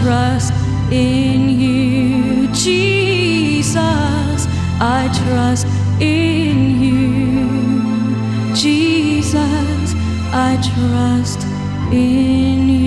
trust in you, Jesus. I trust in you, Jesus. I trust in you.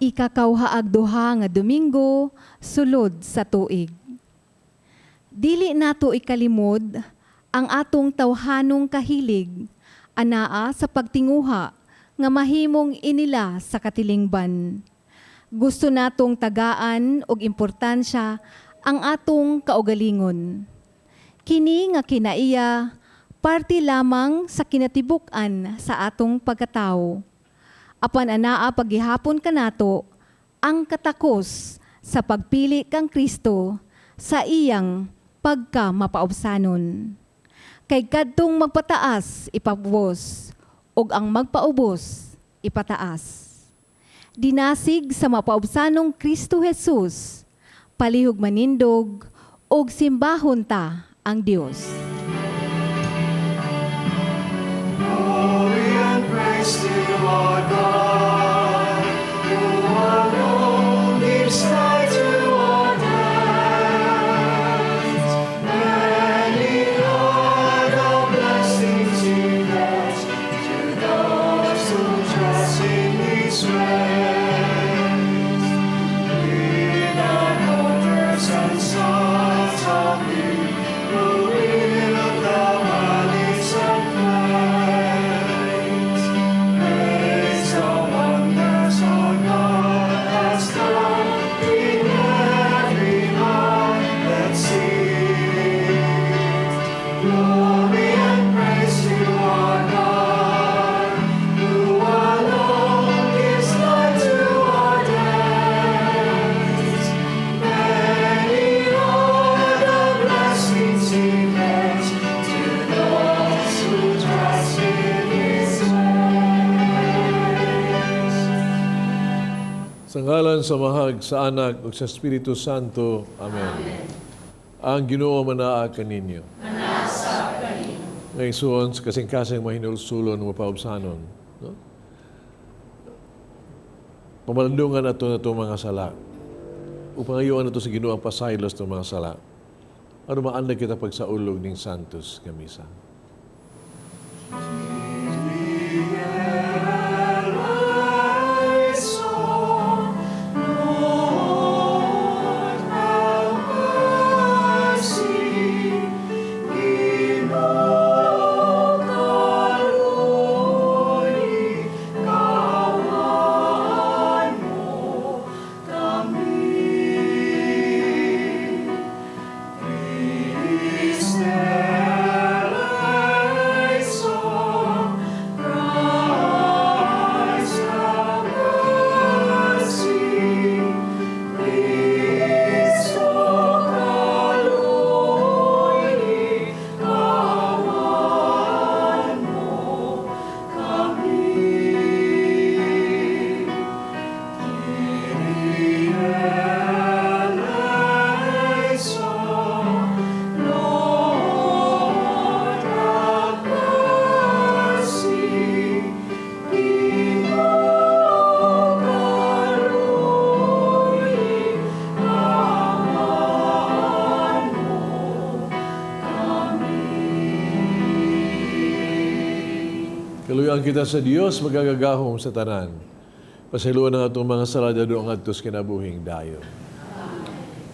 Ikakawhaag duha nga Domingo sulod sa tuig. Dili nato ikalimod ang atong tawhanong kahilig anaa sa pagtinguha nga mahimong inila sa katilingban. Gusto natong tagaan og importansya ang atong kaugalingon. Kini nga kinaiya parte lamang sa kinatibuk-an sa atong pagkatao. Apan anaa paghihapon kanato ang katakos sa pagpili kang Kristo sa iyang pagka mapaubsanon. Kay kadtong magpataas ipaubos ug ang magpaubos ipataas. Dinasig sa mapaubsanong Kristo Jesus, palihog manindog ug simbahon ta ang Dios. Glory and praise to our God, who alone gives light to our days. Many are the blessings He grants to those who trust in His ways. We, the daughters and sons of Him who built the valleys and plains, praise the wonders our God has done in every heart that sees. Glory and praise to our God, who alone gives light to our days. Many are the blessings He grants to those who trust in His ways. Sa ngalan sa Amahag, sa Anak, ug sa Espiritu Santo. Amen. Ang Ginoo manaa kaninyo. Mga igsuon sa kasing-kasing mahinulsulon mapaubsanon. No? Pamalandungan nato na itong mga sala. Upangayuan nato sa Ginoo ang pasaylos ng mga sala. Aron maandag kita pagsaulog ning Santos nga Misa. Eleison, Lord, have mercy. Ginoo, kaluoyi, kaawaan mo kami. Christe eleison, Christ have mercy. Cristo kaluoyi, kaawaan mo kami. Kyrie eleison, Lord, have mercy. Ginoo, kaluoyi, kaawaan mo kami. Kaluyan kita sa Dios magagagahom sa tanan. Pasayloan ang atong mga sala dadto ngadto sa kinabuhing dayon.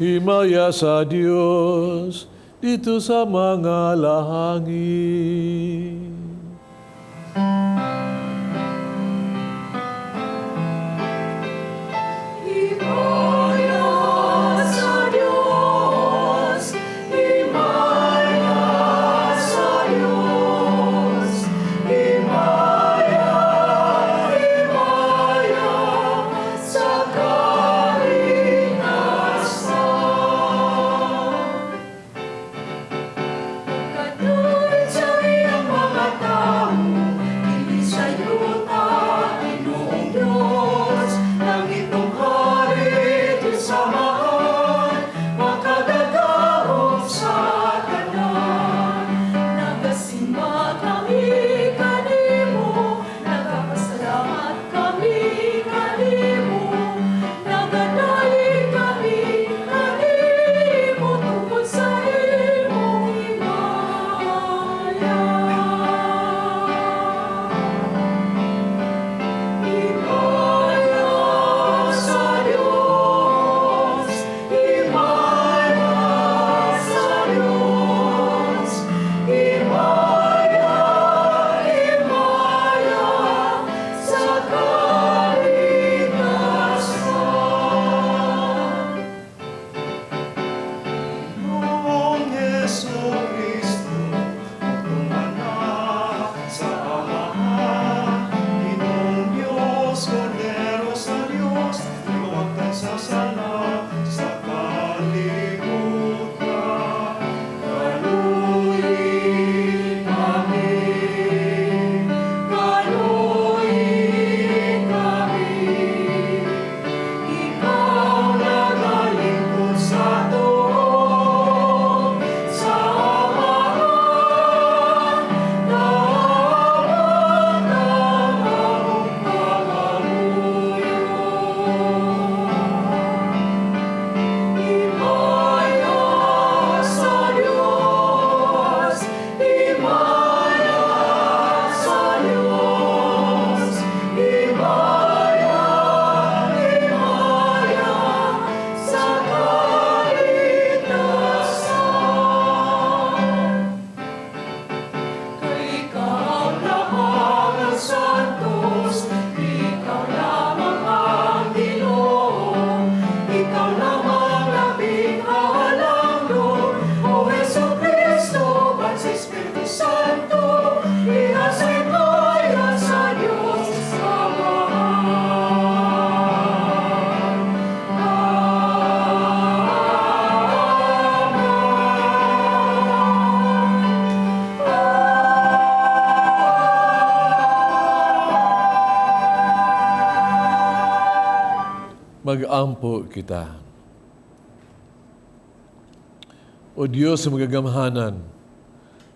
Himaya sa Dios. Dito sa mga lahangin. Himaya sa Diyos, himaya sa Diyos, himaya, himaya sa kaligtasan. Kadulit sa iyang mga tao, dinhi sa yuta, Ginoong Diyos, langitnong hari, Diyos Amahan, makagagahom sa tanan. Nagasimba kami kanimo, nagapasalamat kami kanimo, nagadayeg kami kanimo tungod sa imong himaya. Himaya sa Diyos, himaya sa Diyos, himaya, himaya sa kaligtasan. Ginoong Hesus Kristo, bugtong Anak sa Amahan, Ginoong Diyos, Kordero sa Diyos, nagwagtay sa sala sa kalibutan. Kaluoyi kami, kaluoyi kami. Ikaw nagalingkod sa tuong sa Amahan, naabot ang among pangamuyo. Himaya sa Diyos, himaya sa Diyos, himaya, himaya sa kaligtasan. Kay ikaw lamang ang santos, ikaw lamang ang Ginoo, ikaw lamang labing halangdon, O Hesu Kristo, uban sa Espiritu Santo, diha sa himaya sa Dios Amahan. Amen. Mag-ampo kita. O Diyos sa magagamhanan,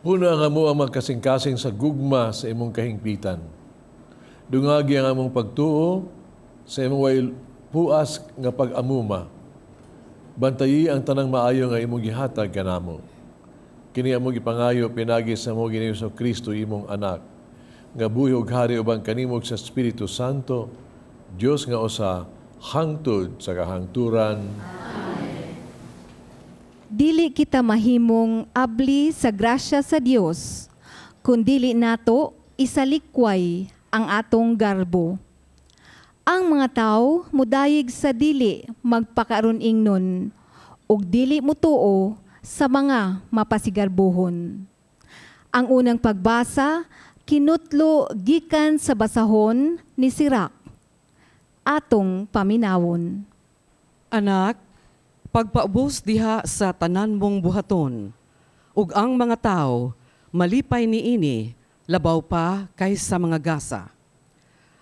puna ang amo ang magkasing-kasing sa gugma sa imong kahingpitan. Dungagi ang among pagtuo sa imong way puas nga pag-amuma. Bantayi ang tanang maayo nga imong gihatag kanamo. Kini among gipangayo pinagi sa among Ginoong Hesus Kristo imong anak, nga buhi ug hari uban kanimo sa Espiritu Santo, Dios nga usa hangtod sa kahangturan. Amen. Dili kita mahimong abli sa grasya sa Dios, kun dili nato isalikway ang atong garbo. Ang mga tao mudayeg sa dili magpakaron ingnon ug dili mutuo sa mga mapasigarbohon. Ang unang pagbasa kinutlo gikan sa basahon ni Sirach. Atong paminawon. Anak, pagpaubos diha sa tanan mong buhaton, ug ang mga tao malipay niini labaw pa kaysa mga gasa.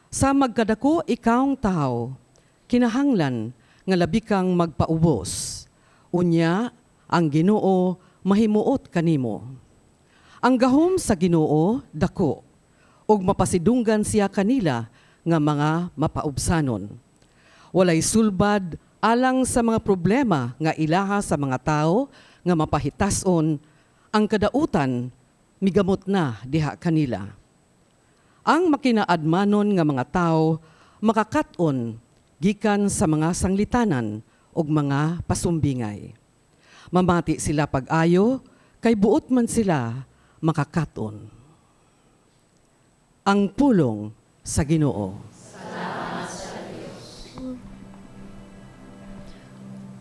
Sa magkadako ikawng tao, kinahanglan nga labi kang magpaubos. Unya, ang Ginoo mahimuot kanimo. Ang gahom sa Ginoo dako, ug mapasidunggan siya kanila nga mga mapaubsanon. Walay sulbad alang sa mga problema nga ilaha sa mga tao nga mapahitason, ang kadautan migamot na diha kanila. Ang makinaadmanon nga mga tao makakat-on gikan sa mga sanglitanan ug mga pasumbingay. Mamati sila pag-ayo Kay buot man sila makakaton. Ang pulong sa Ginoo.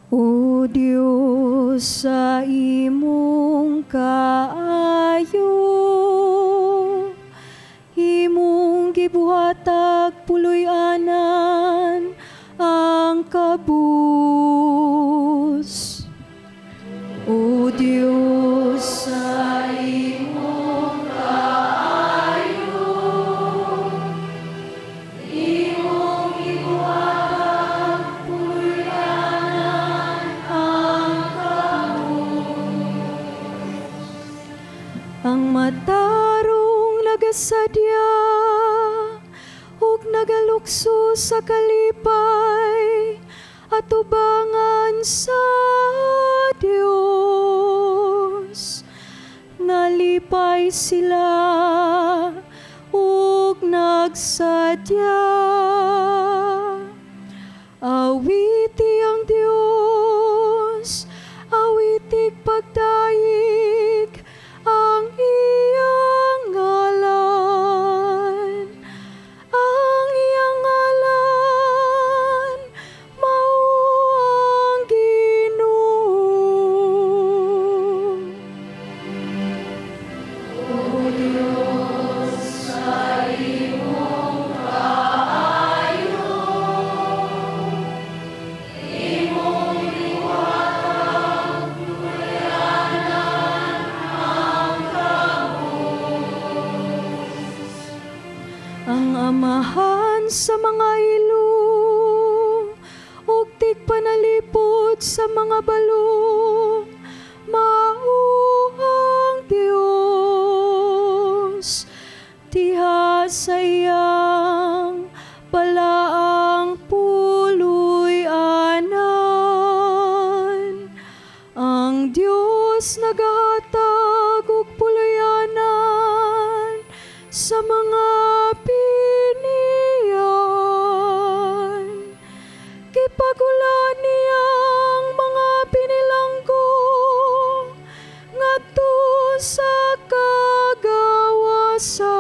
O Dios, sa imong kaayo, imong gibuhatag puloy-anan ang kabus. O Dios, sa imong kaayo, imong gibuhatag puloy-anan ang kabus. Ang matarong nagasadya ug nagalukso sa kalipay atubangan sa Dios. Nalipay sila ug nagsadya. Awiti ang Dios, awitig pagdayeg ang iyang ngalan. Ang iyang ngalan mao ang Ginoo. O Dios, sa imong kaayo, imong gibuhatag puloy-anan ang kabus. Ang amahan sa mga ilo ug tigpanalipod sa mga balo mao ang Dios. Diha sa iyang balaang puloy-anan, ang Dios nagahatag og puloy-anan sa mga pinian. Gipagula niya ang mga pinilanggo ngadto sa kagawasan.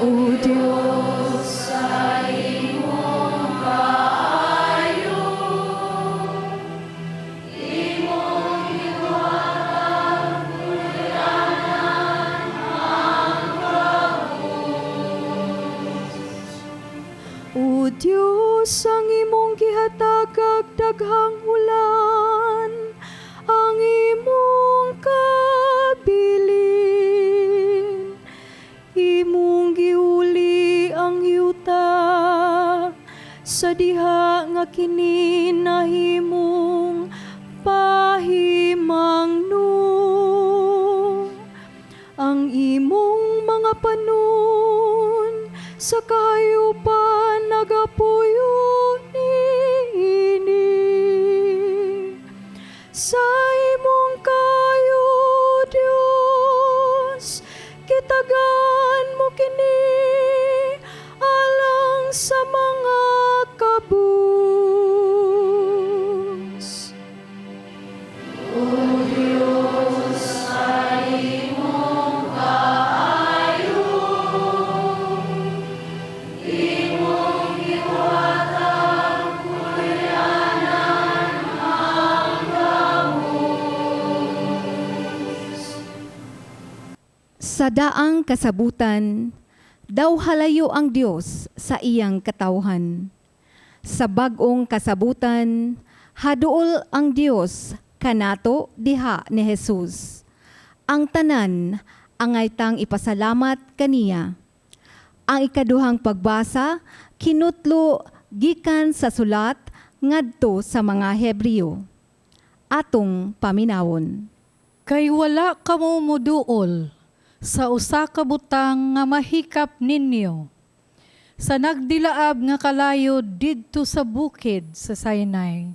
O Dios, sa imong kaayo, imong gibuhatag puloy-anan ang kabus. O Dios, ang imong gihatagag daghang ulan, ang imong kabilin. Imong giuli ang yuta sa diha nga kini nahimong pahimangno. Ang imong mga panon sa kahayupan nagapuyo niini. Sa imong kaayo, Dios, gitagaan mo kini alang sa mga kabus. O Dios, sa imong kaayo, imong gibuhatag puloy-anan ang kabus. Sa daang kasabutan, daw halayo ang Dios sa iyang katawhan. Sa bag-ong kasabutan, haduol ang Dios kanato diha ni Jesus. Ang tanan angay tang ipasalamat kaniya. Ang ikaduhang pagbasa kinutlo gikan sa sulat ngadto sa mga Hebreo. Atong paminawon. Kay wala kamo moduol sa usa ka butang nga mahikap ninyo sa nagdilaab nga kalayo didto sa bukid sa Sinai,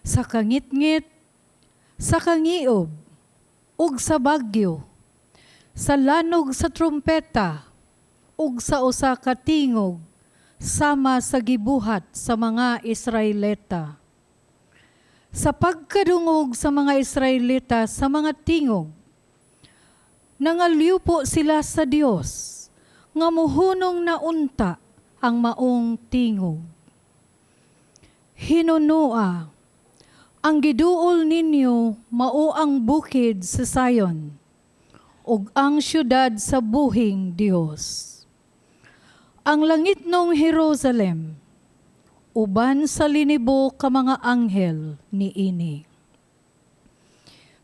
sa kangitngit, sa kangiob, ug sa bagyo, sa lanog sa trumpeta, ug sa usa ka tingog sama sa gibuhat sa mga Israelita. Sa pagkadungog sa mga Israelita sa mga tingog, nangalyupo sila sa Dios nga muhunong na unta ang maong tingog. Hinunua, ang giduol ninyo mao ang bukid sa Zion ug ang syudad sa buhing Dios. Ang langitnong Jerusalem, uban sa linibo ka mga anghel niini.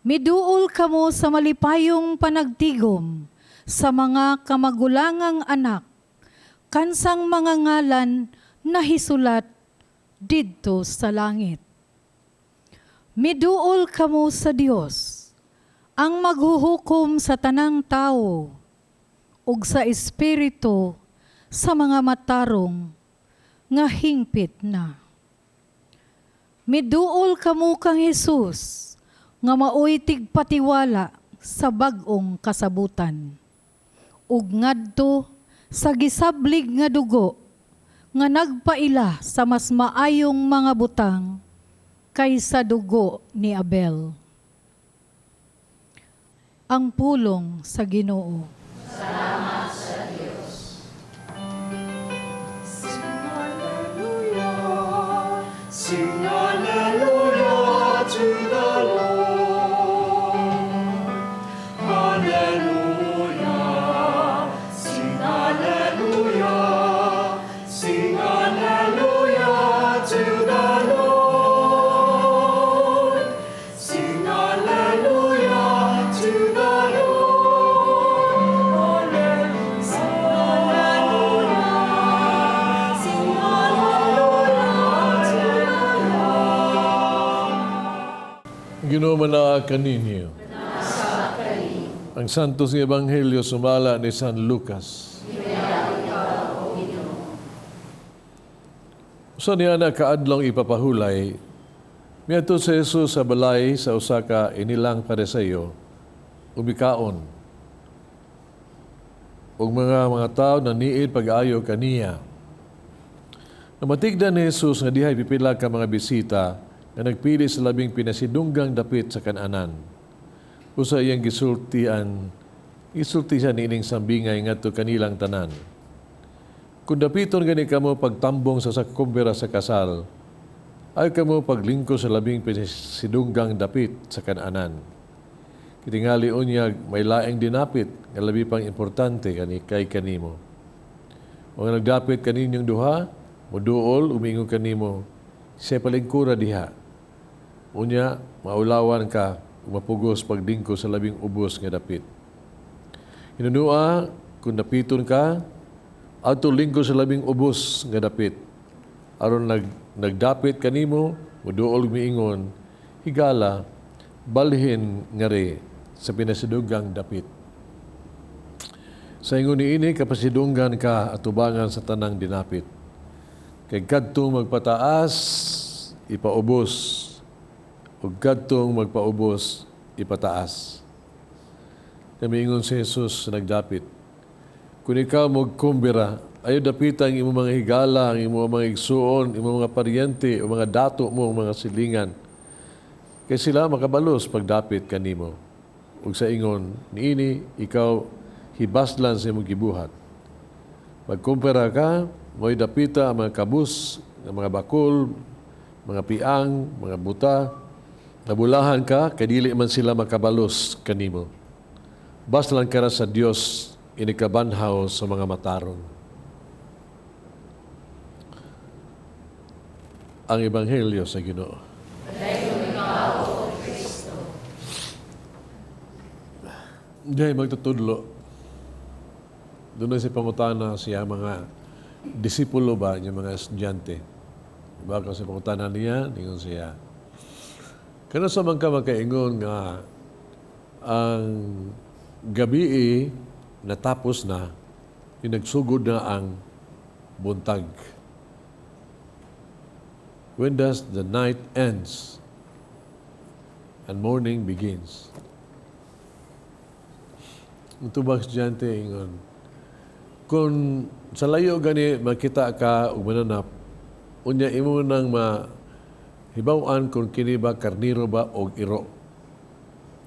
Miduol kamo sa malipayong panagtigom sa mga kamagulangang anak, kansang mga ngalan nahisulat didto sa langit. Miduol kamo sa Dios, ang maghuhukom sa tanang tao ug sa espiritu sa mga matarong nga hingpit na. Miduol kamo kang Hesus nga maoy tigpatiwala sa bag-ong kasabutan ug ngadto sa gisablig nga dugo nga nagpaila sa mas maayong mga butang kaysa dugo ni Abel. Ang pulong sa Ginoo. Sing hallelujah, sing hallelujah to the Lord. Hallelujah, sing hallelujah, sing hallelujah to the Lord. Sing hallelujah to the Lord. Hallelujah, sing hallelujah, sing hallelujah to the Lord. Ginoo manaa kaninyo. Ang Santos nga Ebanghelyo sumala ni San Lucas. Sa niya na kaadlong ipapahulay, miadto si Jesus sa balay sa usa ka inilang Pariseo, umikaon. Ug mga tawo naniid pag-ayo kaniya. Namatigdan ni Jesus nga dihay pipila ka mga bisita nga nagpili sa labing pinasidunggang dapit sa kananan. Usa iyang gisulti siya niining sambingay ngadto kanilang tanan. Kung dapiton gani kamo pagtambong sa sakumbira sa kasal, ay kamo paglingko sa labing pinasidunggang dapit sa kananan. Kitingali unyag may laing dinapit nga labi pang importante kani kay kanimo. O nga nagdapit kaninyong duha, muduol umingon kanimo, siya palingkura diha. Unya maulawan ka mapugos pagdingko sa labing ubos nga dapit. Hinunua, kung dapiton ka, adto lingko sa labing ubos nga dapit. Aron nagdapit kanimo, muduol miingon, higala, balhin ngari sa pinasidunggang dapit. Sa ingon niini, kapasidunggan ka atubangan sa tanang dinapit. Kay kadtong magpataas, ipaubos, ug kadtong magpaubos, ipataas. Namiingon si Jesus sa nagdapit, kung ikaw magkumbira, ayo dapitan ang imong mga higala, ang imong mga igsuon, imong mga paryente, o mga dato mo, ang mga silingan. Kay sila makabalos pagdapit kanimo. Ug sa ingon, niini, ikaw hibaslan sa imong gibuhat. Magkumpira ka, mo'y dapita ang mga kabus, ang mga bakul, mga piang, mga buta. Nabulahan ka, kay dili man sila makabalos kanimo. Baslan ka ra sa Dios, inikabanhaw sa mga matarong. Ang Ebanghelyo sa Ginoo. Dihay magtutudlo. Doon na si pangutana siya mga disipulo ba, yung mga estudyante. Diba kasi pangutana niya, ningon siya. Kano sa man ka makaingon nga ang gabi natapos na, nagsugod na ang buntag. When does the night ends and morning begins? Ang tubag estudyante ingon, kung sa layo gani makita ka ug mananap, unya imo nang Hibaw-an kung kini ba karniro ba o iro.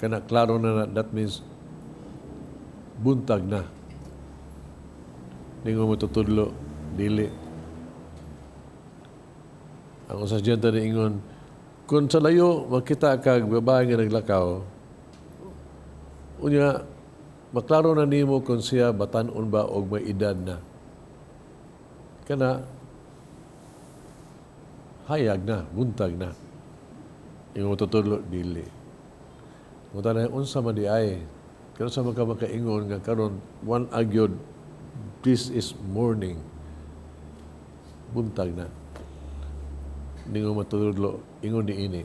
Kana klaro na na, that means buntag na. Ningon matutudlo, dili. Ang usa sa ingon, kung sa layo makita kag babae nga naglakaw, unya maklaro na nimo kung siya batan-on ba o may edad na. Kana hayag na, buntag na. Ingon matutudlo, dili. Ngutana, unsa man di ay? Karon sa man ka makaingon nga karon one agyod, this is morning. Buntag na. Ningon matutudlo, ingon ni ini.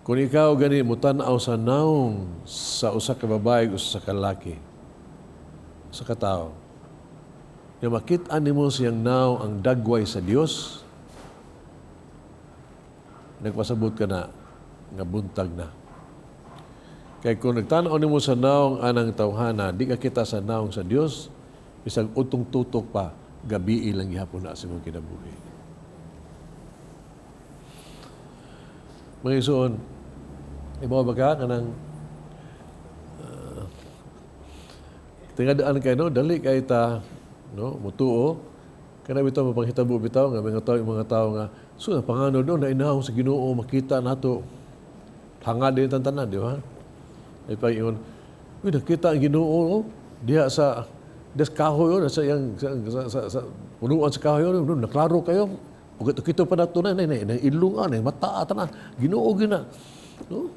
Kung ikaw gani mutan-aw sa naong sa usa ka babae o sa ka lalaki, sa katao, nga makit-an nimo siyang naong ang dagway sa Dios, nagpasabot ka na nga buntag na. Kay kung nagtanaw nimo sa naong anang tawhana, di ka kita sa naong sa Dios, bisag utong tutok pa, gabi lang gihapon na sa imong kinabuhi. Mga isuon, ibaw ba ka kanang tingadaan kay, no, dali kay ta, no, mutuo kana bitaw, mapanghitabo bitaw nga mga tao nga so na panganod, no, na inahong sa Ginoo, makita nato, hangad din tanan, di ba? Ay pag ingon, uy, nakita ang Ginoo, oh, diha sa des kahoy, oh, sa yang sa punuan sa kahoy, oh, no, naklaro kayo. Ug kita pa nato na na na ilong na mata ta na Ginoo gina, no?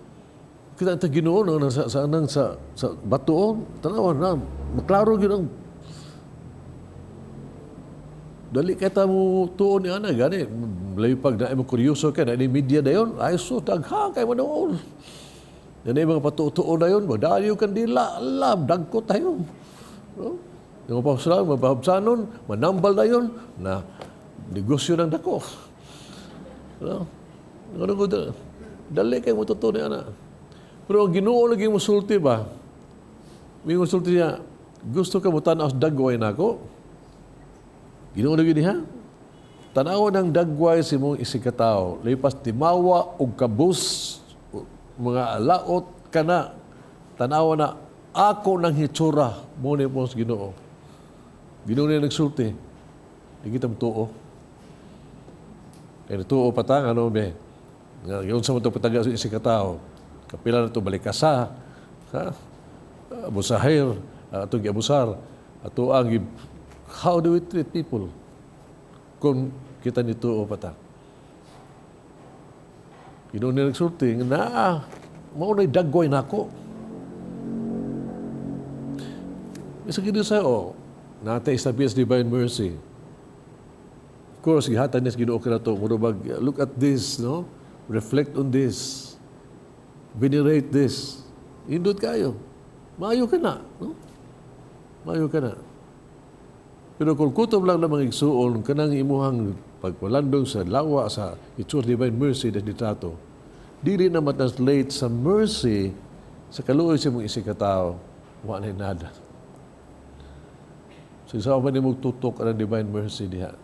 Kita ta Ginoo, no, sa nang sa bato, oh, tanawa na maklaro gyud ang dali kay ta mo tuon ni ana gani layo pag na mo kuryoso kay na ni media dayon, ay so daghan kay manood. Yan ay mga patutuo na yun, magdaliw kandila, alam, dagko tayo. No? Yung mapapsanon, mapapsanon, manambal na yun, na negosyo ng dako. No? Ano ko, dali kay mo totoo ni ana. Pero ang Ginoo lagi mo sulti ba? May musulti niya, gusto ka mo tanaw sa dagway nako? Ginoo lagi niya. Tanaw ng dagway sa imong isigkatawo. Lipas timawa og kabus, mga laot kana. Tanawa na ako ng hitsura mo ni mo sa Ginoo. Ginoo niya nagsulti. Di kita tuo. Kaya tuo patang ano be. Nga yun sa mo pataga sa isigkatawo. Kapila na to balikasa. Ha? Abusahir, atong giabusar, ato ang how do we treat people kung kita nito o pata? Ginoo niya nagsulti nga naa mao na'y dagway nako. Isa gid sa oh, nate establish divine mercy. Of course, gihatag niya sa Ginoo kanato, murag look at this, no? Reflect on this. Venerate this. Indot kayo. Maayo ka na, no? Maayo ka na. Pero kung kutob lang na mga igsuon, kanang imuhang pagpalandong sa lawa sa itsura divine mercy na ditato, dili na matranslate sa mercy sa kaluoy sa imong isigkatao, wa na nada. So, isa pa nimo tutok ang divine mercy diha.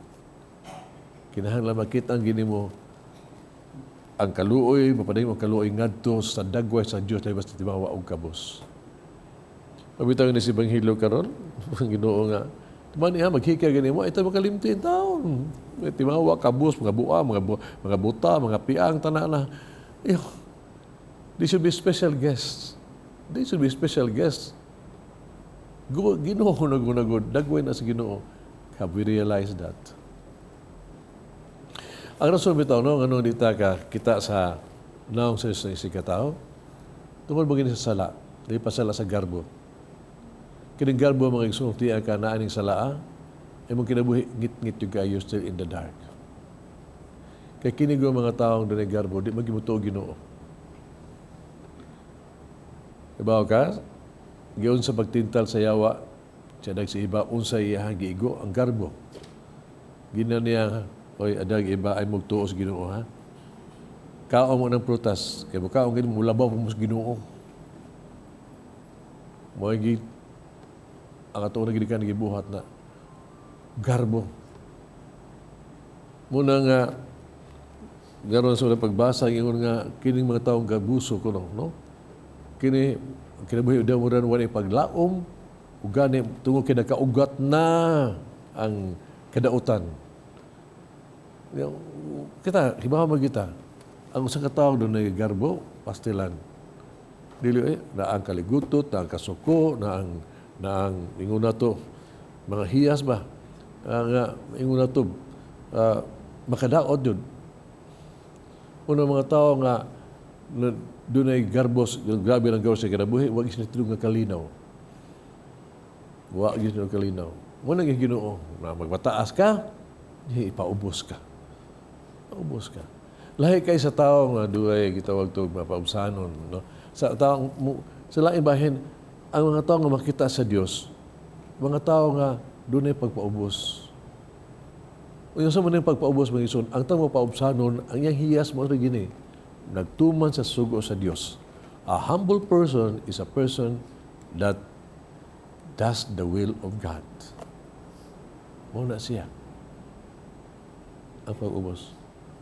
Kinahanglan makita ang gini mo ang kaluoy, mapaday mo ang kaluoy ngadto sa dagway sa Dios lahi sa timawa og kabos. Pabitaw ni si Ebanghelyo karon, ang Ginoo nga man niya maghikay gani mo ito makalimti taon. May timawa kabos, mga buа, mga buta, mga piang tanan na. Iyo. They should be special guests. They should be special guests. Go, Ginoo nagunagod, dagway na sa Ginoo. Have we realized that? Ang rason bitaw, no, ngano dita ka kita sa naong sa isigkatao, tungod ba gini sa sala, di pa sala sa garbo. Kining garbo mga igsoon, tiya ka na aning salaa, imong kinabuhi ngit-ngit yung kayo still in the dark. Kay kini go mga taong dunay garbo, di magimutuo Ginoo. Ibaw ka, giun sa pagtintal sa yawa, siya sa iba, unsa iyahang giigo ang garbo. Gina niya, oy, adag iba ay magtuo sa Ginoo, ha? Kaon mo ng prutas, kay mo kaon gini mo labaw mo sa Ginoo. Mo gi ang ato na gini gibuhat na garbo. Muna nga Garon sa unang pagbasa, ingon nga kining mga taong gabuso kuno, no? Kini kinabuhi daw mo ran wala paglaom ug gani tungod kay nakaugat na ang kadautan. Kita, hibaw man kita. Ang usa ka tawo dunay garbo, pastilan. Dili eh, na ang kaligutot, na ang kasuko, na ang ingon nato mga hiyas ba? Ang ingon nato makadaot yun. Una mga tao nga na dunay garbos, grabe ang garbo sa kinabuhi, wag sila tulog nga kalinaw. Wa gyud sila kalinaw. Mo nang Ginoo na magmataas ka, di ipaubos ka. Paubos ka. Lahi kay sa tao nga duhay gitawag to mapaubsanon, no? Sa tao sa laing bahin, ang mga tao nga makita sa Dios, mga tao nga dunay pagpaubos. Unya sa man pagpaubos, mga igsoon, ang tao mapaubsanon, ang iyang hiyas mo rin gini, nagtuman sa sugo sa Dios. A humble person is a person that does the will of God. Mao na siya. Ang pag-ubos.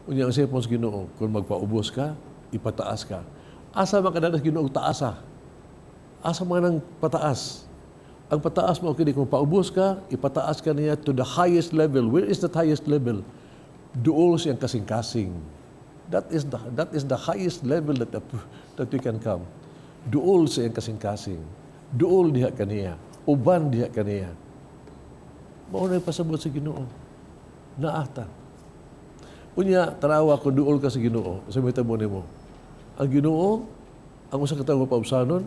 Unya ang sipon sa Ginoo, kung magpaubos ka, ipataas ka. Asa man ka sa Ginoo taasa? Asa man ang pataas? Ang pataas mo kini kung paubos ka, ipataas ka niya to the highest level. Where is that highest level? Duol siyang kasing-kasing. That is the highest level that we can come. Duol siyang kasing-kasing. Duol diha kaniya. Uban diha kaniya. Mao na pasabot sa Ginoo. Naata. Unya, tanawa kung duol ka sa Ginoo, sa mahitabo nimo. Ang Ginoo, ang usa ka tawo mapaubsanon,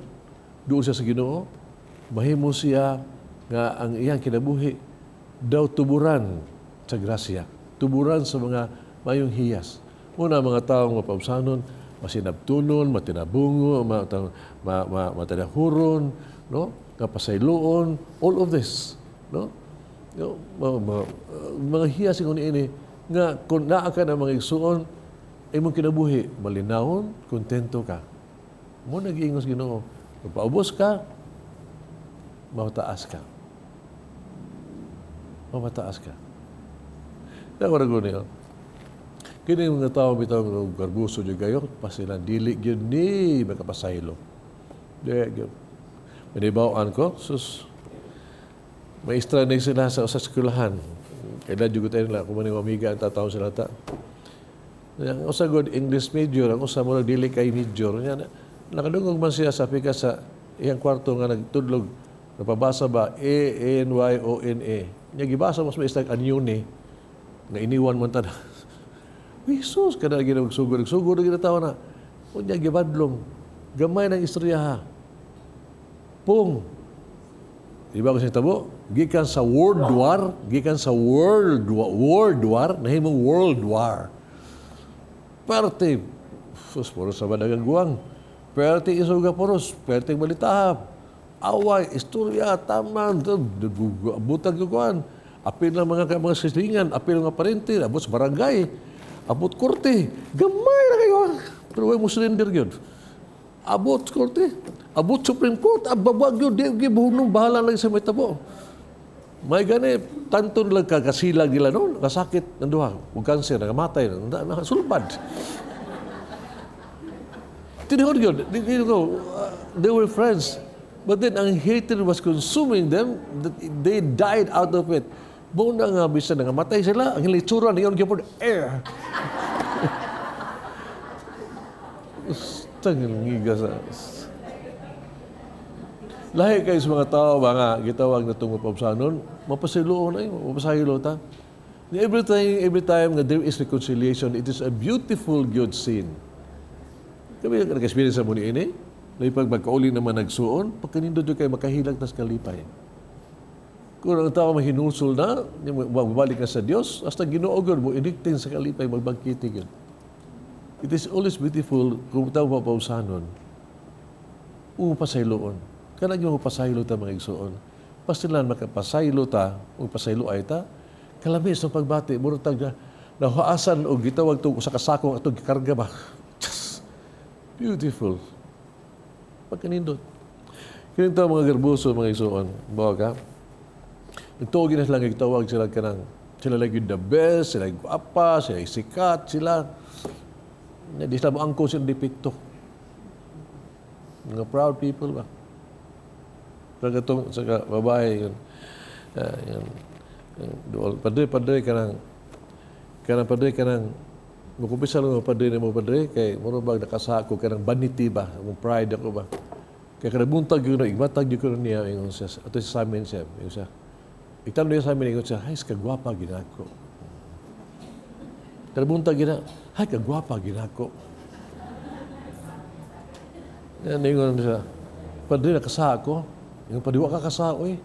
duol siya sa Ginoo, mahimo siya nga ang iyang kinabuhi daw tuburan sa grasya, tuburan sa mga mayong hiyas. Una, mga taong mapaubsanon, masinabtunon, matinabungo, matanahuron, no? Nga pasayloon, all of this, no? No, mga hiyas ingon ini nga kung naa ka na mga igsuon, imong kinabuhi malinawon, kontento ka. Mo nag-iingos Ginoo. Kung paubos ka, mataas ka. Mamataas ka. Kaya ko niyo. Kini mga tao bitaw nga garbuso jud kayo, pasilan dili gyud ni makapasaylo. Di gyud. Manibawaan ko, sus, maestra ni sila sa eskwelahan. Kailan jud ko tayo nila, kung maning amiga ang tatawon sila ta. Ang usa good English major, ang usa mo dili kay major. Nya nakadungog man siya sa pika sa iyang kwarto nga nagtudlog, napabasa ba A N Y O N A. Nya gibasa mas maestra anyone nga iniwan man ta. Jesus, kada ginag sugod, sugod na tawo na. Unya gibadlong. Gamay ng istorya ha. Pung. Di ba kasi tabo? Gikan sa World War, gikan sa World War, nahimong World War. Parte, sus, puro sa madagang guwang. Perte isuga puros, perte balitahap. Away, istorya, taman, butag kuan. Apil ng mga silingan, apil ng mga parente, abot sa barangay, abot korte. Gamay na kayo. Pero way mo surrender yun. Abot korte, abot Supreme Court, ababag yun, di gibuhunong, bahala lang sa may tabo. May gani, tanton lang kasilag nila noon, kasakit ng duha, ug cancer, nakamatay, na, sulbad. Tinihod yun, they were friends. But then, ang hatred was consuming them, that they died out of it. Buong na nga, bisan nangamatay sila, ang itsura niyon gyapon, air. Tangil ngiga sa. Lahi kayo sa mga tao, mga gitawag na tungo paubsanon, mapasaylo na yun, mapasaylo ta. Every time nga there is reconciliation, it is a beautiful good scene. Kami nag-experience sa muni ini, na pag magkauli naman nagsuon, pagkanindot yun kayo makahilag tas kalipay. Kung ang tao mahinulsol na, magbalik na sa Dios, hasta Ginoo gyud mo inikting sa kalipay magbangkiti gyud. It is always beautiful kung tao mapaubsanon, umapasayloon. Kanang yung mapasaylo ta, mga igsuon. Pastilan makapasaylo ta, o pasaylo ay ta, kalamis ng pagbati, murag tag nahuasan o gitawag to sa kasakong atong gikarga ba. Just beautiful. Pagkanindot. Kini mga garbuso, mga igsuon, bawa ka. Nagtuog na sila, gitawag sila kanang, sila like the best, sila gwapa, sila sikat, sila. Di sila mo angkon silang depekto. Mga proud people ba? Pero katong sa babae yun, yun, yun, duol, padre, padre, kanang, kanang padre, kanang, mukumpisa lang mo padre nimo padre, kay muro bag nakasako kanang vanity ba, among pride ako ba. Kay kada buntag yun, igmatag yun ko niya, ingon siya, ato sa amin siya, ingon siya, itanong niya sa amin, ingon siya, "Ay, kagwapa ginako." Kada buntag gina, "Ay, kagwapa ginako." Yan, ingon siya, "Padre, nakasako." Ingon, "Padre, wa ka kasako eh.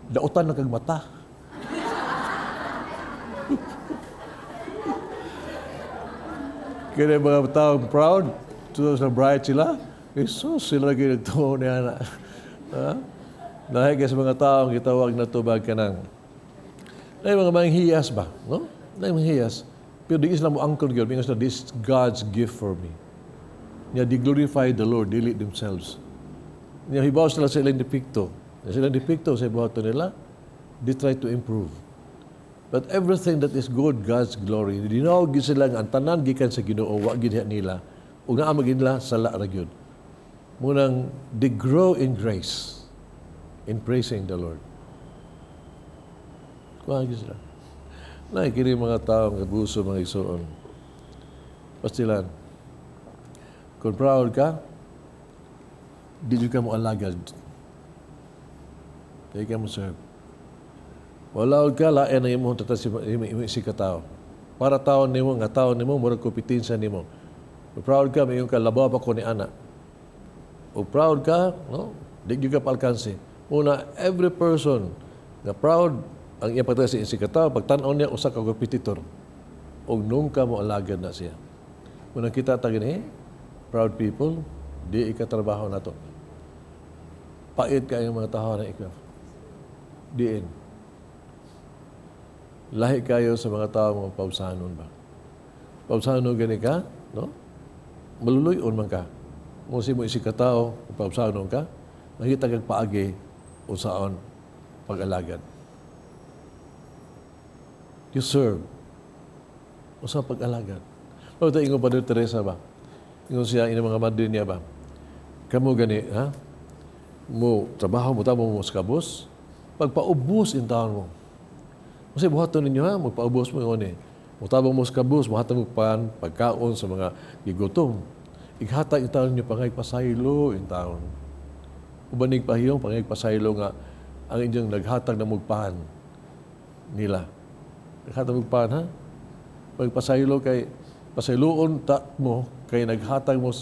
Dautan na kag mata." Kaya mga taong proud, tulo sa bright sila, Jesus, sila lagi nagtuo niya na. Ha? Dahil sa mga taong gitawag na tubag ka ng, dahil mga manghiyas ba? No? Dahil manghiyas. Pero di sila mo angkon gyud, ingon sila, "This is God's gift for me." Nya, they glorify the Lord, dili themselves. Nya, hibaw sila sa ilang depekto. Nya, silang depekto sa buhaton nila, they try to improve. But everything that is good, God's glory. Dinawag gyud sila nga ang tanan gikan sa Ginoo, wa gyud nila. Ug naa man gyud nila sala ra gyud. Munang they grow in grace, in praising the Lord. Kuha gyud sila. Nay, kini mga tao nga buso mga igsoon. Pastilan. Kung proud ka, di jud ka mo alagad. Di ka mo serve. Wala ka, lain ang imong tata si imo si katao. Para tao nimo nga tao nimo murag kompetensya nimo. Kung proud ka, mayon ka labaw pa ko ni ana. O proud ka, no? Di gyud ka paalkanse. Una, every person nga proud ang iya pagtata si katao, pagtan-aw niya usa ka competitor. Og nung ka mo alagad na siya. Muna kita ta gani, proud people, di ikatrabaho nato. Pait kayo mga tao na ikaw. Diin. Lahi kayo sa mga tao mga paubsanon ba? Paubsanon gani ka, no? Maluluyon man ka. Mo si mo isig ka tao, paubsanon ka, nakita kag paagi unsaon pag-alagad. You serve. Usa pag-alagad. Pero ito, ingon pa Teresa ba? Ingon siya, ina mga madre niya ba? Kamu gani, ha? Mo trabaho mo tamo mo sa kabus, pagpaubos in taon mo. Kasi buhaton ninyo ha, magpaubos mo yun eh. Mutabang mo sa kabus, muhatag mo pan, pagkaon sa mga gigutom. Ighatag in taon ninyo pangay pasaylo in taon. Ubanig pahiyong pangay pasaylo nga ang inyong naghatag na mugpahan nila. Naghatag mugpahan ha? Pagpasaylo kay pasayloon ta mo kay naghatag mo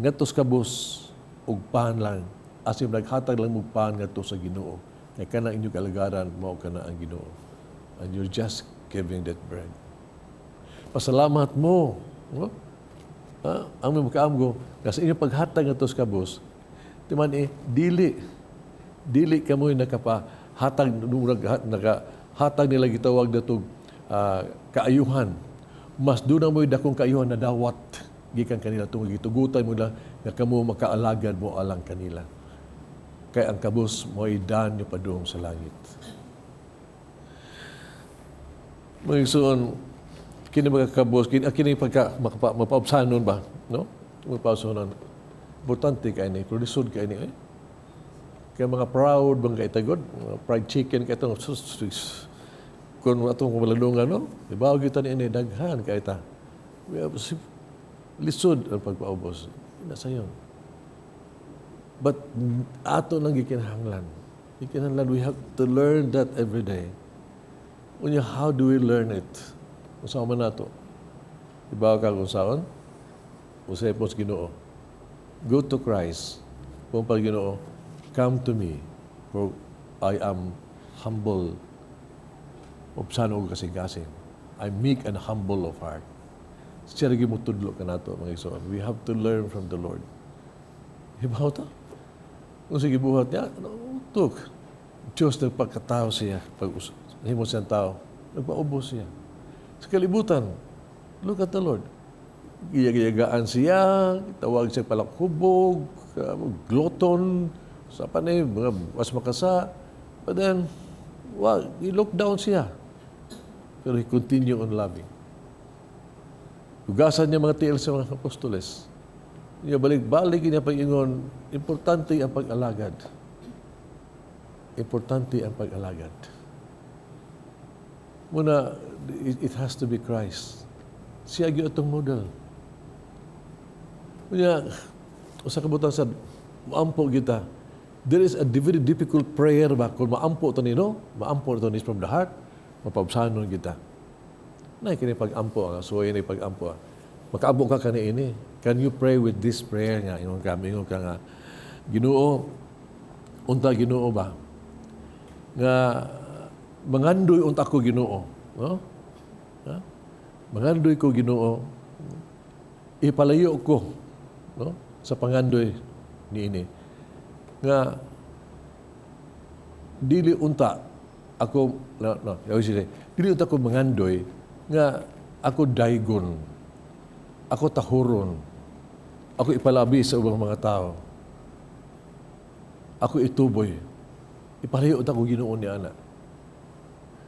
ngadto sa kabus og pan lang asim naghatag lang mo pan ngadto sa Ginoo. Kay kana inyong kalagaran mao kana ang Ginoo. And you're just giving that bread. Pasalamat mo, no? Ha? Ang may makaamgo kasi inyong paghatag ngadto sa kabus, ti man eh dili dili kamoy nakapahatag nakahatag nila gitawag datog kaayuhan. Mas doon mo'y dakong kaayuhan na dawat gikan kanila tungod gitugutan mo lang nga kamo makaalagad mo alang kanila. Kay ang kabus mo'y dan nyo padung sa langit. Mga igsoon, kini mga kabus, kini, kini pagka mapaubsanon ba, no? Mapaubsanon. Importante kay ni, pero lisod kay ni eh. Kaya mga proud bang kay tagod, mga fried chicken kay itong sus, sus, kung atong kumalalungan, no? Ibaw kita ni ini daghan kay ta. We have lisod ang pagpaubos. Nasa yun. But ato nang gikinahanglan. Gikinahanglan, we have to learn that every day. Unya, how do we learn it? Unsa man nato? Ibaw ka kung saan? Usay po sa Ginoo. Go to Christ. Kung pag Ginoo, come to me, for I am humble. Upsano og kasing-kasing. I'm meek and humble of heart. Siya lagi mo tudlo ka nato, mga igsoon. We have to learn from the Lord. Hibaw ta? Kung sige buhat niya, ano, tuk. Diyos nagpagkatao siya. Pag himo siyang tao, nagpaubos siya. Sa kalibutan, look at the Lord. Giyagiyagaan siya, tawag siya palakhubog, glutton, sa panay, mga mas makasa. But then, well, he looked down siya. Pero he continued on loving. Hugasan niya mga tiil sa mga apostoles. Niya balik-balik niya pag-ingon, importante ang pag-alagad. Importante ang pag-alagad. Muna, it has to be Christ. Siya gyud atong model. Unya, usa ka butang sa maampo kita. There is a very difficult prayer ba kung maampo to nino, maampo to ni from the heart, mapaubsanon kita. Nay kini pag-ampo ang suway ni pag-ampo. Makaampo ka kani ini. Can you pray with this prayer nga ingon ka, ingon ka nga Ginoo, unta Ginoo ba? Nga mangandoy unta ko Ginoo, no? Ha? Mangandoy ko Ginoo, ipalayo ko, no? Sa pangandoy niini. Nga dili unta ako no, no, dili unta ko mangandoy nga ako daygon, ako tahuron, ako ipalabi sa ubang mga tao, ako ituboy. Ipalayo unta ko Ginoo ni ana.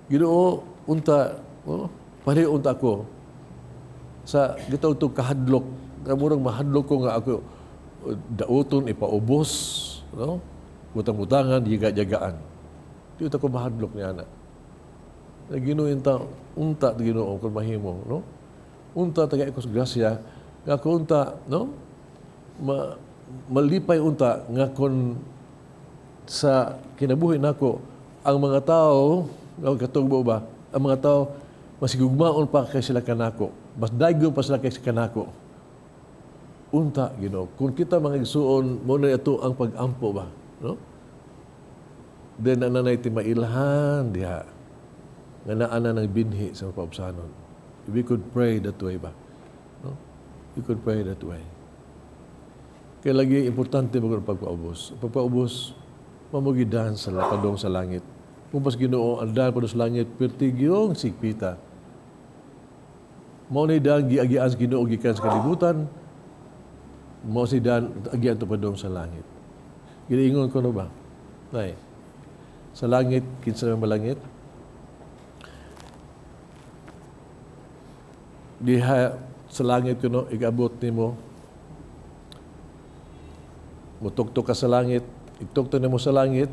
Ginoo unta, oh, palayo unta ako sa gitawag to kahadlok, nga murang mahadlok ko nga ako dauton ipaubos, no? Butang-butangan, yiga-yagaan. Di unta ko mahadlok ni ana. Na Ginoo unta, unta Ginoo kung mahimo, no? Unta taga ko sa grasya nga ko unta, no? Malipay unta nga kon sa kinabuhi nako ang mga tao nga katugbo ba, ang mga tao mas gugmaon pa kay sila kanako, mas daygon pa sila kay kanako. Unta Ginoo, kung kita mga igsuon mo na ato ang pag-ampo ba, no? Then ananay ti mailhan diha nga naa na ng binhi sa paubsanon. We could pray that way ba, no? We could pray that way. Kaya lagi importante mo ang pagpaubos. Pagpaubos, mamugidan sa padong sa langit. Kung pas Ginoo, ang daan padong sa langit, pertigyong sigpita. Mao ni daan giagian sa Ginoo gikan sa kalibutan, mao si daan agian to padong sa langit. Giniingon ko no ba? Nay, sa langit, kinsa man malangit? Diha sa langit kuno igabot nimo. Mutugtog ka sa langit, igtugtog nimo sa langit.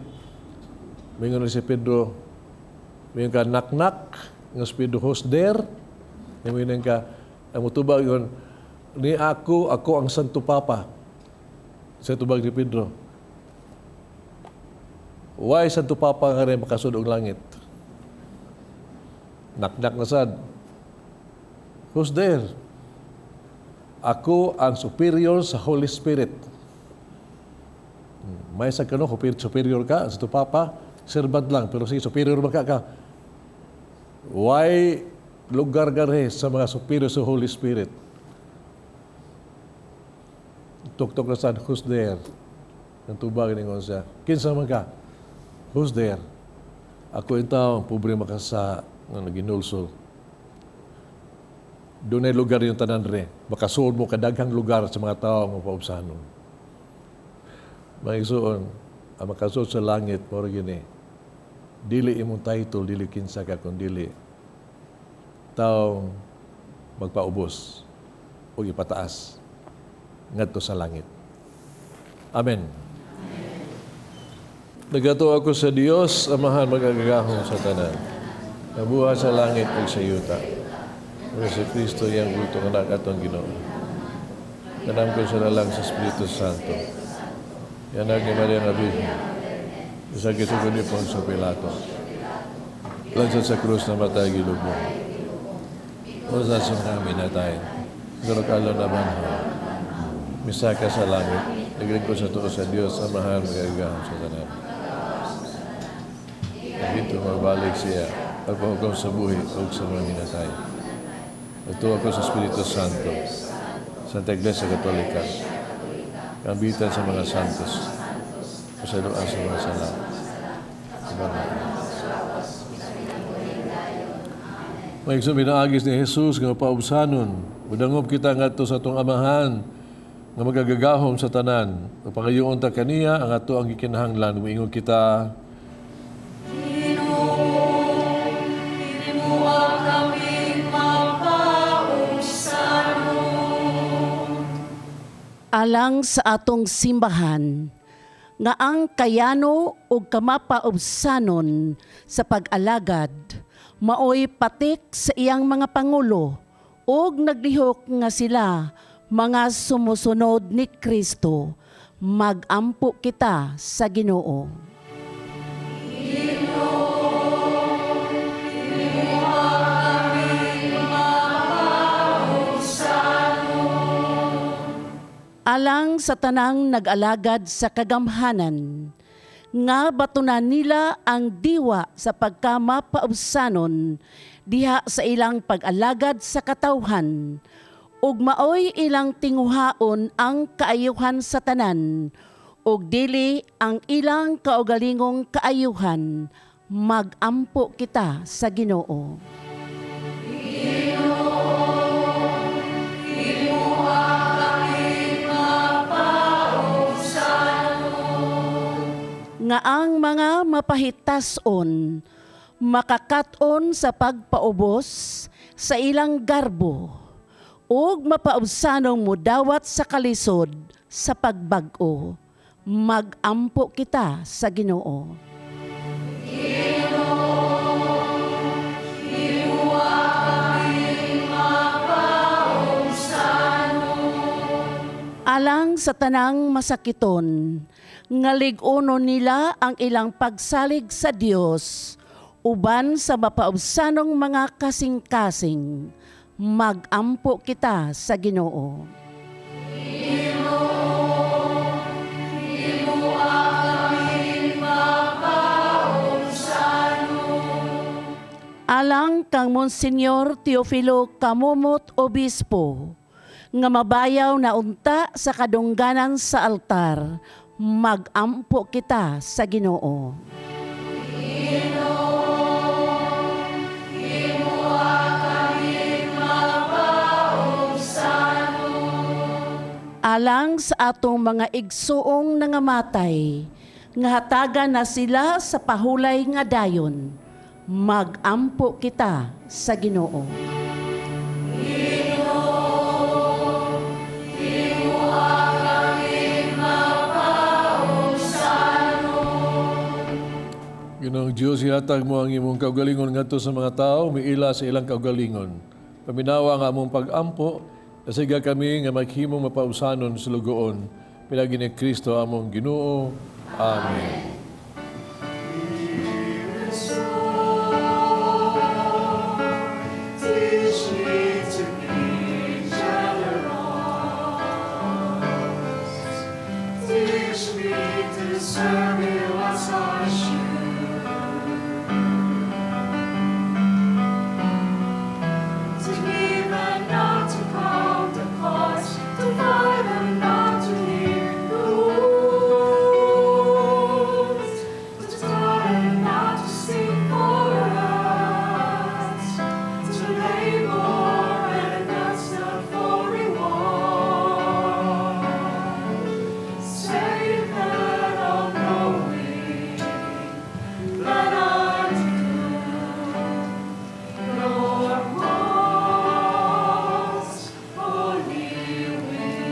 Mingon si Pedro, mingon ka knock-knock, nga si Pedro, who's there? Mingon ka, ang mutubag yun, ni ako, ako ang Santo Papa. Sa tubag ni Pedro. Why Santo Papa nga rin makasud og langit? Knock-knock na sad. Who's there? Ako ang superior sa Holy Spirit. May sa kano, superior ka, Santo Papa, servant lang, pero sige, superior ba ka? Why lugar gare sa mga superior sa Holy Spirit? Tuktok na sad, who's there? Ang tubag ningon siya. Kinsa man ka? Who's there? Ako yung tao, ang pobre makasa nga naginulsol. Doon ay lugar yung tanan re. Makasuod mo kadaghang lugar sa mga tao ang mapaubsanon. Mga igsoon, ang makasuod sa langit, mao gini. Dili imong title, dili kinsa ka, kun dili taong magpaubos o ipataas ngadto sa langit. Amen. Nagatuo ako sa Dios, Amahan magagahom sa tanan. Nabuhat sa langit ug sa yuta. Ug si Kristo iyang bugtong anak atong Ginoo. Kanam ko sa lalang sa Espiritu Santo. Yanag ni Maria nga Birhen. Sakit sa ni Poncio Pilato. Lansad sa krus na matay gilubong. O sa kami natay. Garokalo na banho. Misaka sa langit. Naglingkod sa tuo sa Dios, Amahan magagahom sa tanan. Dito magbalik siya. Pagpahukom sa buhi o sa mga minatay. Ito ako sa Espiritu Santo, Santa Iglesia Katolika, kambitan sa mga santos, pasaluan sa mga sala. Maigsoon pinaagis ni Jesus nga paubsanon, udangop kita ngadto sa atong Amahan nga magagagahom sa tanan. Ug pangayoon ta kaniya ang ato ang gikinahanglan, moingon kita, Ginoo, himoa kaming mapaubsanon. Alang sa atong simbahan, nga ang kayano ug kamapaubsanon sa pag-alagad, maoy patik sa iyang mga pangulo ug naglihok nga sila mga sumusunod ni Kristo, magampo kita sa Ginoo. Alang sa tanang nag-alagad sa kagamhanan, nga batunan nila ang diwa sa pagkamapaubsanon diha sa ilang pag-alagad sa katawhan, ug maoy ilang tinguhaon ang kaayuhan sa tanan, ug dili ang ilang kaugalingong kaayuhan, magampo kita sa Ginoo. Nga ang mga mapahitason makakat-on sa pagpaubos sa ilang garbo ug mapaubsanong mudawat sa kalisod sa pagbag-o, magampo kita sa Ginoo. Alang sa tanang masakiton, nga lig-uno nila ang ilang pagsalig sa Dios, uban sa mapaubsanong mga kasing-kasing, magampo kita sa Ginoo. Alang kang Monsignor Teofilo Camomot Obispo, nga mabayaw na unta sa kadungganan sa altar, magampo kita sa Ginoo. Alang sa atong mga igsuong nangamatay, nga hatagan na sila sa pahulay nga dayon, magampo kita sa Ginoo. Ginoong Diyos, ihatag mo ang imong kaugalingon ngadto sa mga tao, miila sa ilang kaugalingon. Paminawa nga among pag-ampo, nasiga kami nga maghimong mapausanon sa lugoon. Pinagi ni Kristo among Ginoo. Amen. Teach me to be generous. Teach me to serve you as I should. To give and not to count the cost, to fight and not to hear the wounds, to toil and not to seek for rest, to labor and ask not for reward. Save that all knowing that I do your most holy will.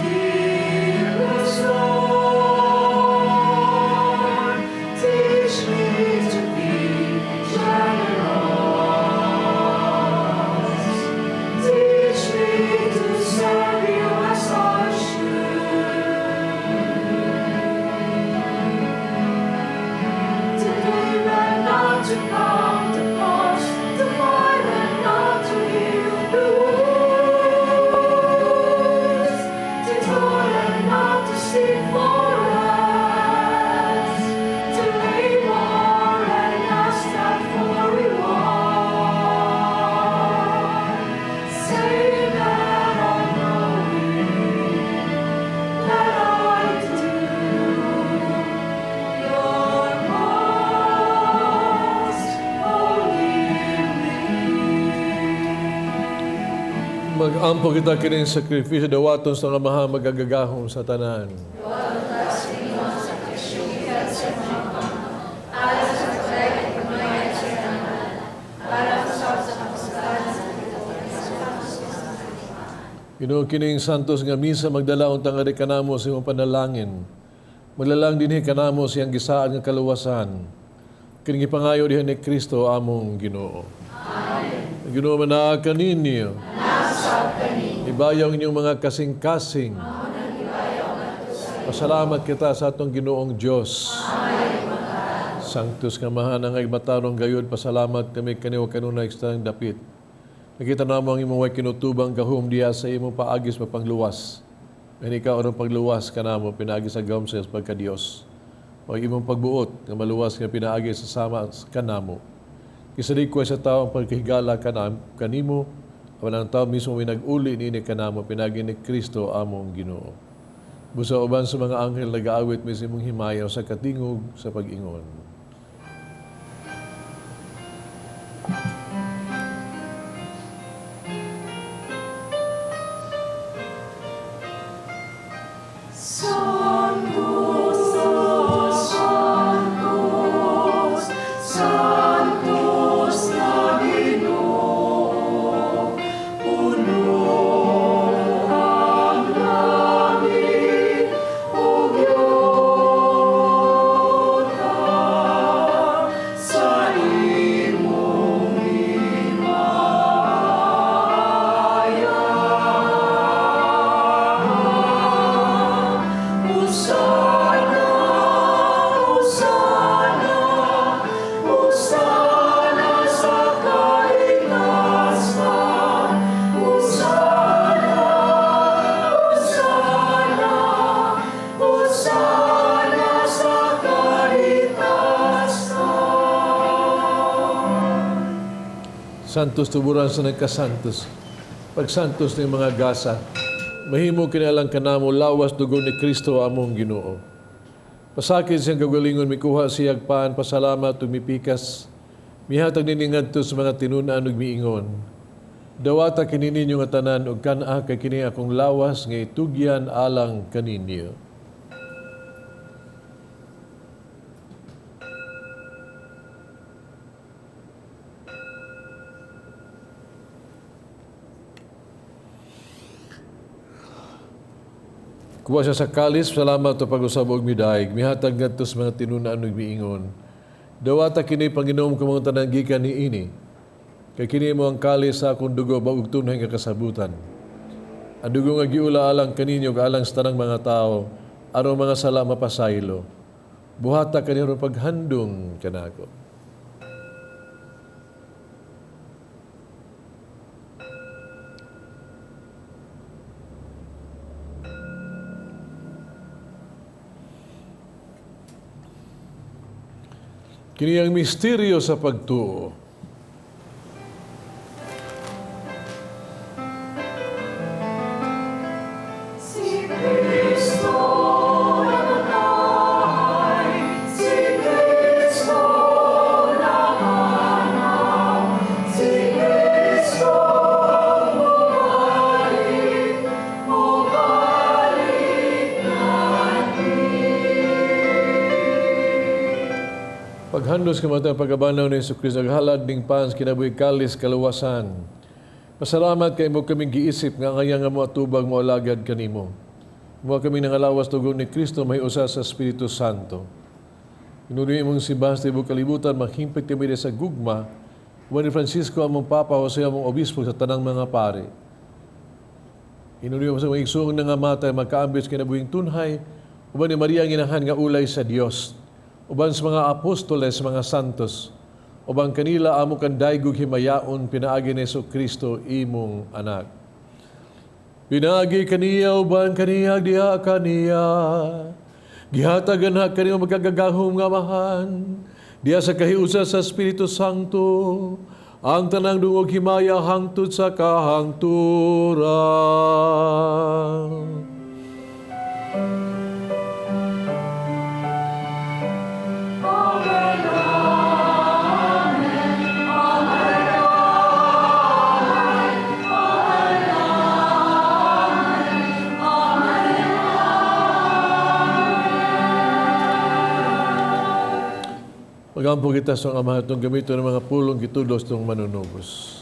Dearest Lord, teach me to be generous. Teach me to serve you as I should. To give and not to count the cost, to fight and not to heal the wounds, to toil and not to seek for rest, to labor and ask not for reward. Say that all knowing that I do your most holy will. Mag-ampo kita kining sakripisyo dawaton sa nga Amaha magagagahom sa tanan. Ginoo, kining santos nga misa magdala untang ari kanamo sa imong panalangin. Maglalang dinhi kanamo siyang gisaad nga kaluwasan. Kining gipangayo diha ni Kristo among Ginoo. Amen. Ginoo manaa kaninyo. Ibayaw ang inyong mga kasing-kasing. Pasalamat kita sa atong Ginoong Dios. Sanctus nga mahan ang matarong gayud, pasalamat kami kaniwa kanunay sa tanang dapit. Nakita namo ang imong way kinutubang gahom diha sa imong paagis mapangluwas. And ikaw aron pagluwas kanamo pinaagi sa gahom sa pagka-Dios. O imong pagbuot nga maluwas nga pinaagi sa sama kanamo. Kisalikway sa tao ang pagkahigala kanimo, apan ang tao mismo may nag-uli niini kanamo pinaagi ni Kristo among Ginoo. Busa uban sa mga anghel nagaawit mi sa imong himayaw sa katingog sa pag-ingon. Santos tuburan sa nagkasantos. Pagsantos ng mga gasa, mahimo kinalang kanamo lawas dugo ni Kristo among Ginoo. Pasakit siyang kagalingon, mikuha siyag paan, pasalamat, tumipikas. Mihatag niningad to sa mga tinun-an ug miingon. Dawata kini ninyo nga tanan ug kan-a kay kini akong lawas nga itugyan alang kaninyo. Kuha siya sa kalis, salamat o pag-usab og midaig. Mihatag ngadto sa mga tinun-an ug miingon. Dawata kini Panginoon kung mga tanan gikan niini. Kay kini mo ang kalis sa akong dugo bag-ug tunhay nga kasabutan. Ang dugo nga giula alang kaninyo ug alang sa tanang mga tao, aron mga sala mapasaylo. Buhata kani aron paghandong kanako. Kini ang misteryo sa pagtuo. Si Kristo namatay, si Kristo napangaw, si Kristo bumalik, bumalik natin. Paghandos kamatay pagkabanaw ni Hesus Kristo, naghalad ning pans kinabuhi kalis kaluwasan. Pasalamat kay mo kaming giisip nga angayang nga mo atubag mo alagad kanimo. Mo kami nangalawas dugo ni Kristo may usa sa Espiritu Santo. Inuloy imong simbahan sa tibuok kalibutan, mahimpit kami sa gugma. Uban ni Francisco among Papa, Jose among Obispo sa tanang mga pare. Inuloy mo sa mga igsuong nangamatay, magkaambis kinabuhing tunhay. Uban ni Maria ang inahan nga ulay sa Dios. Uban sa mga apostoles, mga santos, uban kanila amo kan daygog himayaon pinaagi ni Hesus Kristo imong anak. Pinaagi kaniya uban kaniya diha kaniya. Gihatagan ha kaniya magkagagahom nga amahan. Diha sa kahiusa sa Espiritu Santo, ang tanang dungog himaya hangtod sa kahangturan. Magampo kita sa Amahan itong gamito ng mga pulong gitulos itong manunubos.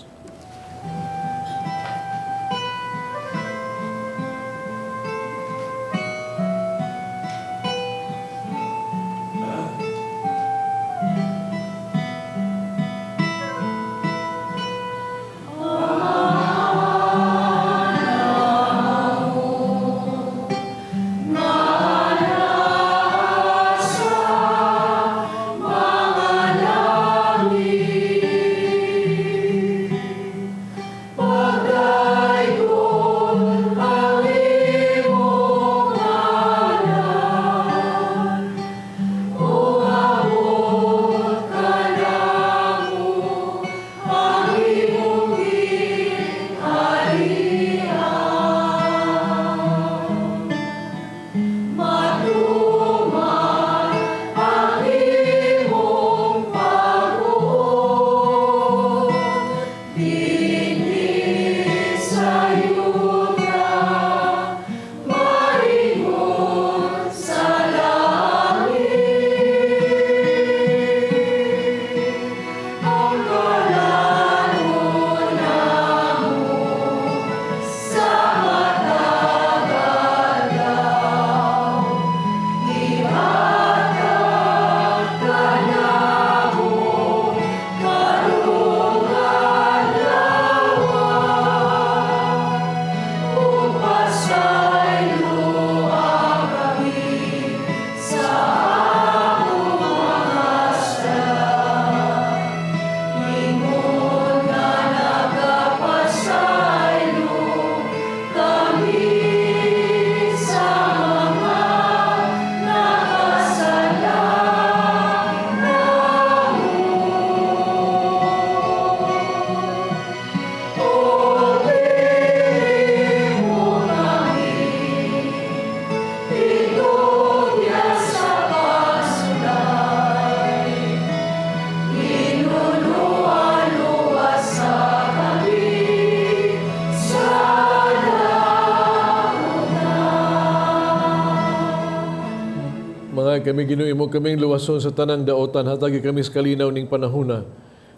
Mga kami Ginoo, imo kaming luwason sa tanang daotan, hatagi kami sa kalinaw ning panahuna.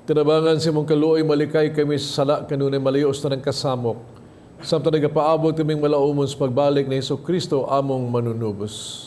Tinabangan sa imong kaluoy, malikay kami sa sala kanunay malayo sa tanang kasamok. Samtang nagapaabot kaming malaumon sa pagbalik ni Hesus Kristo among manunubos.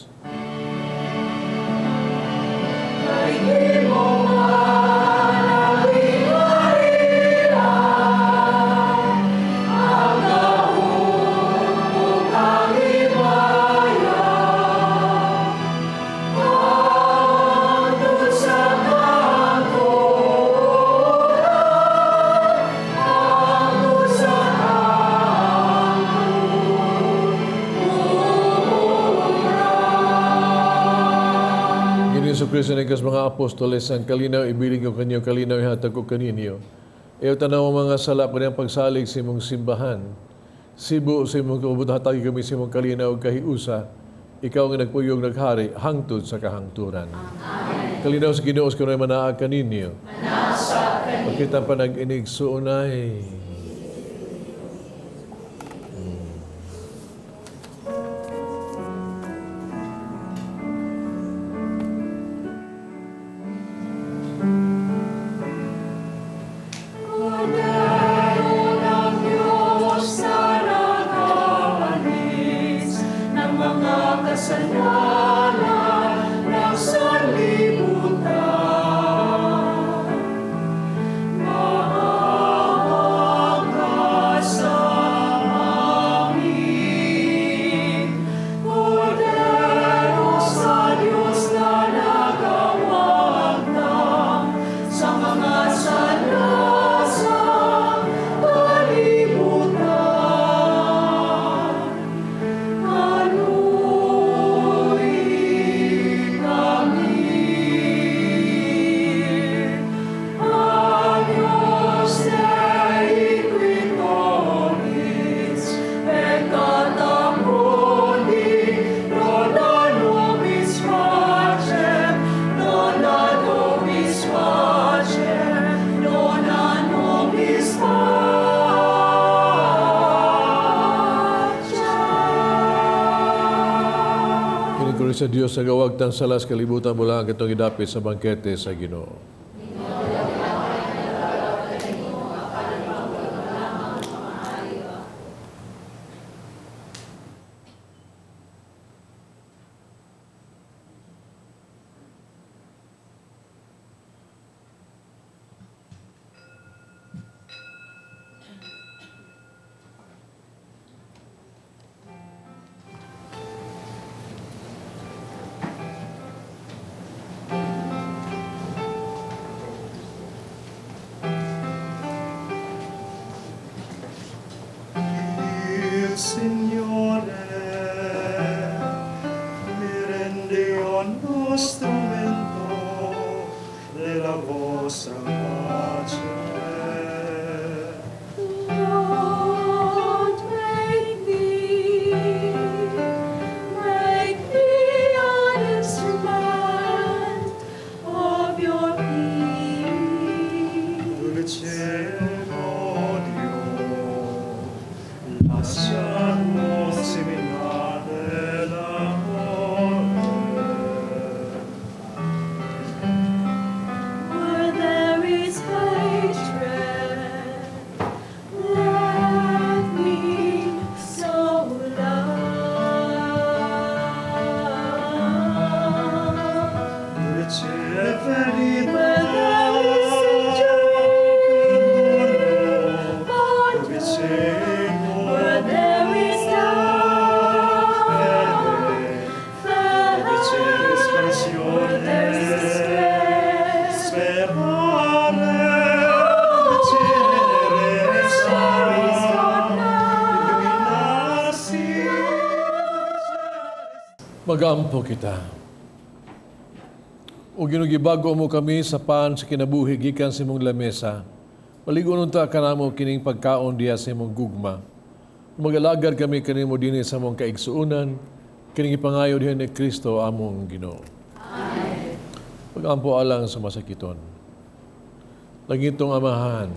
Ginoo Kristo nagkas mga apostoles, ang kalinaw ibiling ko kanyo, kalinaw ihatag ko kaninyo. Iyo tanaw ang mga sala pa niyang pagsalig sa imong simbahan. Sibo sa imong kaubot, hatagi kami sa imong kalinaw ug kahiusa. Ikaw ang nagpuyog naghari hangtod sa kahangturan. Amen. Kalinaw sa Ginoo sa kanunay manaa kaninyo. Pagkita pa nag-inig suunay. Kordero ng Diyos na nag-aalis ng mga kasalanan ng sanlibutan. Maawa ka sa amin. Kordero sa Diyos na nagawagtang sa mga sala sa kalibutan. Kalooy kami. Agnus Dei qui tollis peccata mundi, dona nobis pacem, dona nobis pacem, dona nobis pacem. Kini sa Dios sa gawagtang salas kalibutan mula ang katong gidapit sa bangkete sa Ginoo. Il Signore mi rende ogni strumento della vostra pace. Lord, make me an instrument of your peace. Dolce odio, lasciamo seminare l'amore. Where there is hatred, let me sow love. Dolce verità, Where there is injury, dove where there is doubt, dove c'è where there is despair, sperare, dove c'è there is darkness. illuminarsi. Magampo kita. O Ginoo, gibago mo kami sa pan sa kinabuhi gikan sa imong lamesa. Paligon unta kanamo kining pagkaon diha sa imong gugma. Magalagad kami kanimo dinhi sa among kaigsuonan, kining ipangayo diha ni Kristo among Ginoo. Amen. Pagampo alang sa masakiton. Langitong Amahan,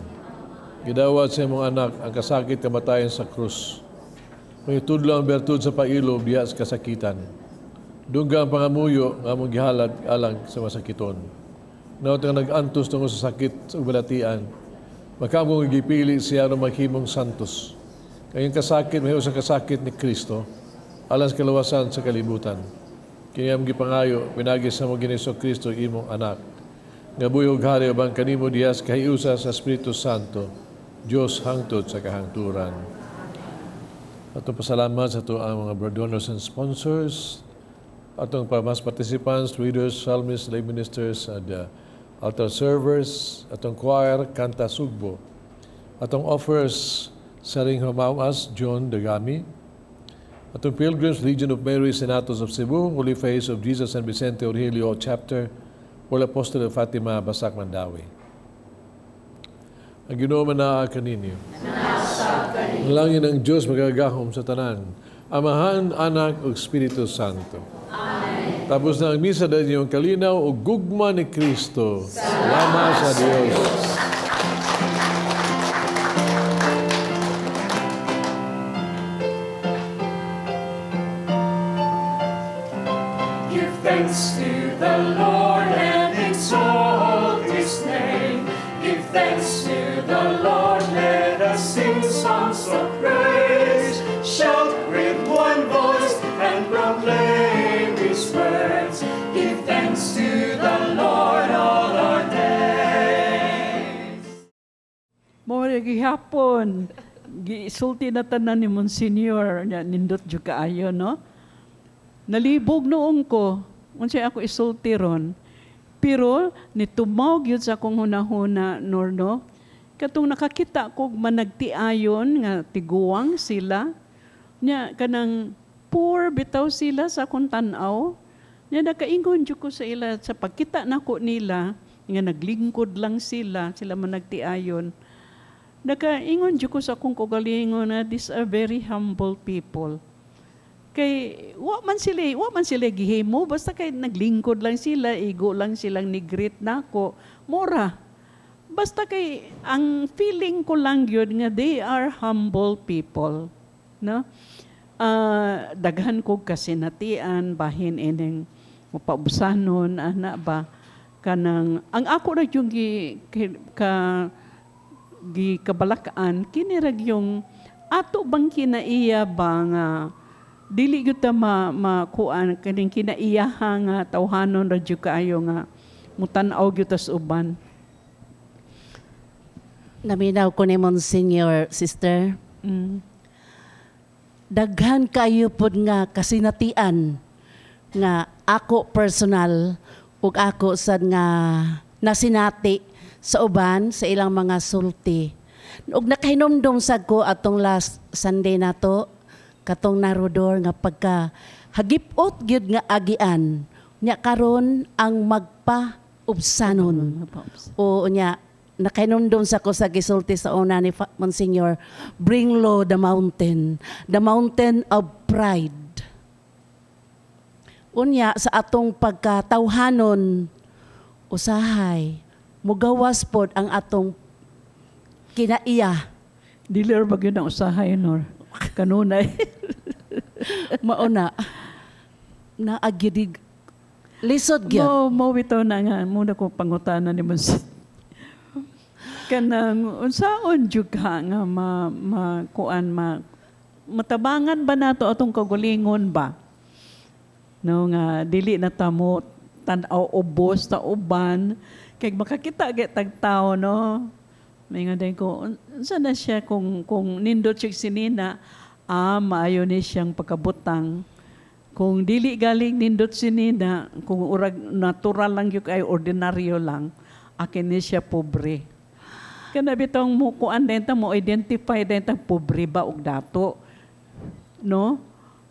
gidawat sa imong anak ang kasakit kamatayan sa krus. May tudlo ang bertud sa pailob diha sa kasakitan. Dungga ang pangamuyo nga among gihalad alang sa masakiton. Nawat nga nag-antos tungod sa sakit ug balatian, makamong gipili siya aron maghimong santos. Kayong kasakit, mahimo sa kasakit ni Kristo, alang sa kaluwasan sa kalibutan. Kini among gipangayo, pinagi sa among Ginoong Kristo, imong anak. Nga buhi ug hari uban kanimo diha sa kahiusa sa Espiritu Santo, Dios hangtod sa kahangturan. Atong pasalamat sa ato ang mga donors and sponsors, atong pa mass participants, readers, psalmists, lay ministers, and altar servers, atong choir, Kanta Sugbo, atong offers, Saring Hamawas, John Dagami, atong Pilgrims, Legion of Mary, Senatus of Cebu, Holy Face of Jesus and Vicente Aurelio Chapter, World Apostle of Fatima, Basak Mandawi. Ang Ginoo manaa kaninyo. Dalangin ang Diyos makagagahom sa tanan. Amahan, Anak, ug Espiritu Santo. Amen. Tapos na ang misa dahil inyong kalinaw o gugma ni Kristo. Salamat sa Diyos. Give thanks to the Lord and exalt his name. Give thanks to the Lord, let us sing songs of praise. Shout with one voice and proclaim his words. Give thanks to the Lord all our days. Mo gihapon gisulti na tanan ni Monsignor nya nindot jud kaayo, no? Nalibog noong ko unsay ako isulti ron. Pero nitumaw gyud sa akong hunahuna, Norno, katong nakakita ko managtiayon nga tiguang sila nya kanang poor bitaw sila sa akong tan-aw. Nya nakaingon jud ko sa ila sa pagkita nako nila nga naglingkod lang sila, sila managtiayon. Nakaingon jud ko sa akong kaugalingon na these are very humble people. Kay wa man sila gihimo, basta kay naglingkod lang sila, igo lang silang ni-greet nako. Mora. Basta kay ang feeling ko lang yun nga they are humble people, no? Daghan ko kasinatian bahin ining mapaubsanon ana ba kanang ang ako ra yung gi ka gi kabalakaan kini ra yung ato bang kinaiya ba nga dili gyud ta ma makuan kaning kinaiyaha nga tawhanon ra jud kaayo nga mutan-aw gyud tas uban. Naminaw ko ni Monsignor, sister. Daghan kayo pod nga kasinatian nga ako personal ug ako sad nga nasinati sa uban sa ilang mga sulti. Ug nakahinumdum sad ko atong last Sunday nato katong narodor nga pagka hagipot gyud nga agian nya karon ang magpa-ubsanon. O nya nakahinumdum sa ko sa gisulti sa una ni Monsignor, bring low the mountain of pride. Unya sa atong pagkatawhanon, usahay mugawas pod ang atong kinaiya. Dili ra ba gyud ang usahay, Nor? Kanunay. Mauna na agidig lisod gyud. Mo bitaw na nga muna ko pangutana ni Monsignor. Kanang unsaon jud ka nga ma, ma kuan ma matabangan ba nato atong kaugalingon ba? No nga dili na ta mo tan-aw ubos ta uban kay makakita gyud tag tao, no? May nga din ko unsa na siya kung nindot siya sinina, maayo ni siyang pagkabutang. Kung dili galing nindot sinina, kung urag natural lang gyud kay ordinaryo lang, akin ni siya pobre. Kana bitong mo kuan din ta mo identify din ta pobre ba og dato, no?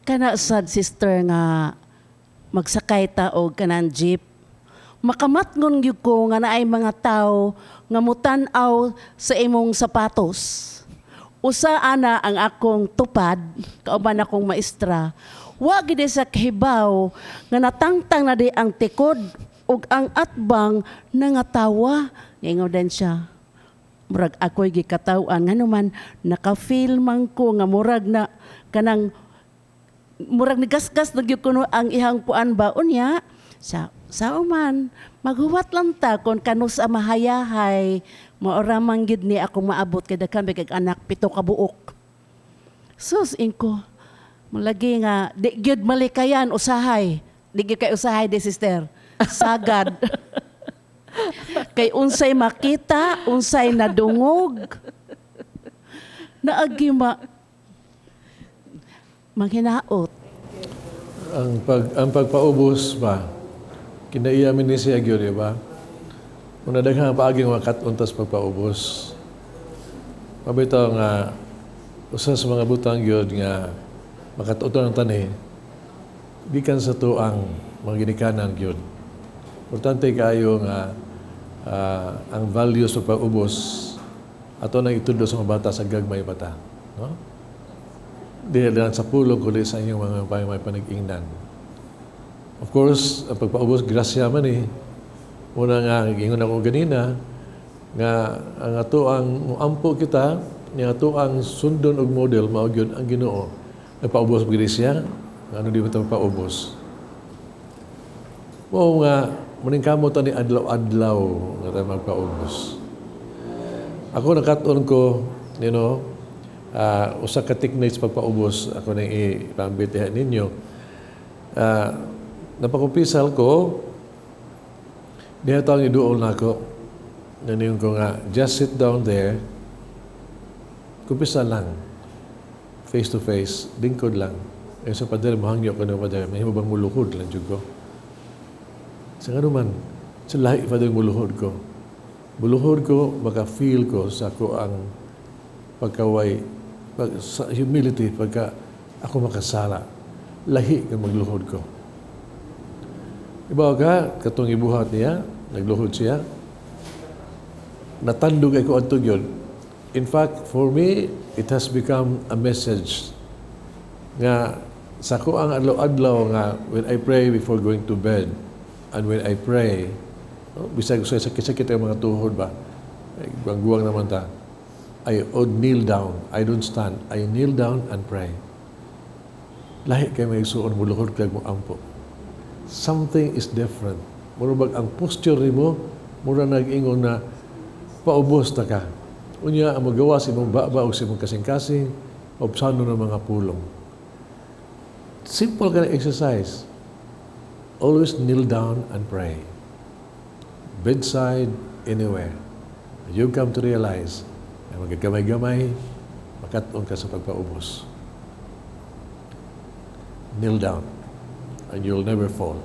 Kana sad, sister, nga magsakay ta og kanang jeep, makamatngon gyud ko nga naay mga tawo nga mutan-aw sa imong sapatos. Usa ana ang akong tupad kauban akong maestra, wa gid sa kahibaw nga natangtang na di ang tikod ug ang atbang nangatawa. Ingon din siya, murag ako'y gikataw-an, ngano man naka-feel man ko nga murag na kanang Murag nigasgas na gyud kuno ang ihang kuan ba. Unya sa uman maghuwat lang ta kon kanus a mahayahay, maora man gyud ni ako maabot kay daghan kay anak, 7 ka buok. Sus, ingko malagi nga di gyud malikayan usahay, di gyud kay usahay di, sister, sagad kay unsay makita, unsay nadungog, naagi ma manghinaot. Ang pagpaubos ba, kinaiya ni siya gyud, di ba? Una, daghang paagi nga makat-on tas pagpaubos. Mabitaw nga usa sa mga butang gyud nga makatuon ang tani gikan sa tuang mga ginikanan gyud. Importante kaayo nga ang values sa pag-ubos ato nang itudlo sa mga bata sa gagmay bata, no? Di lang sa pulong kundi sa inyong mga may panag-ingnan. Of course, ang pagpaubos, grasya man eh. Una nga, ingon ako ganina, nga ang ato ang ampo kita, nga ato ang sundon og model, mao gyud ang Ginoo. Nagpaubos ba siya? Ano di ba ito magpaubos? Mao nga, muning kamo ta ni adlaw-adlaw nga tayo magpaubos. Ako nakat-on ko, usa ka techniques pagpaubos, ako nang ipambit ninyo. Napakumpisal ko, diha taong iduol nako. Naniyon ko nga, just sit down there, kumpisa lang, face to face, lingkod lang. Eh sa pader, mahangyo ko na pader, may bang muluhod lang jud ko. Sa nga naman, sa lahi pa din muluhod ko. Muluhod ko, maka-feel ko sa ako ang pagkaway, sa humility, pagka ako makasala. Lahi ka magluhod ko. Iba ka, katong ibuhat niya, nagluhod siya, natandog ako adto gyud. In fact, for me, it has become a message nga sa ko ang adlaw-adlaw nga when I pray before going to bed and when I pray, oh, bisag sa sakit-sakit ang mga tuhod ba, ay, guwang-guwang naman ta, I would kneel down. I don't stand. I kneel down and pray. Lahi kay may isuon, muluhod kag mo ampo. Something is different. Mura bag ang posture nimo, mura nag-ingon na paubos ta ka. Unya ang magawa sa imong baba o sa imong kasing-kasing, obsano ng mga pulong. Simple ka na exercise. Always kneel down and pray. Bedside, anywhere. You come to realize na magagamay-gamay, makat-on ka sa pagpaubos. Kneel down and you'll never fall.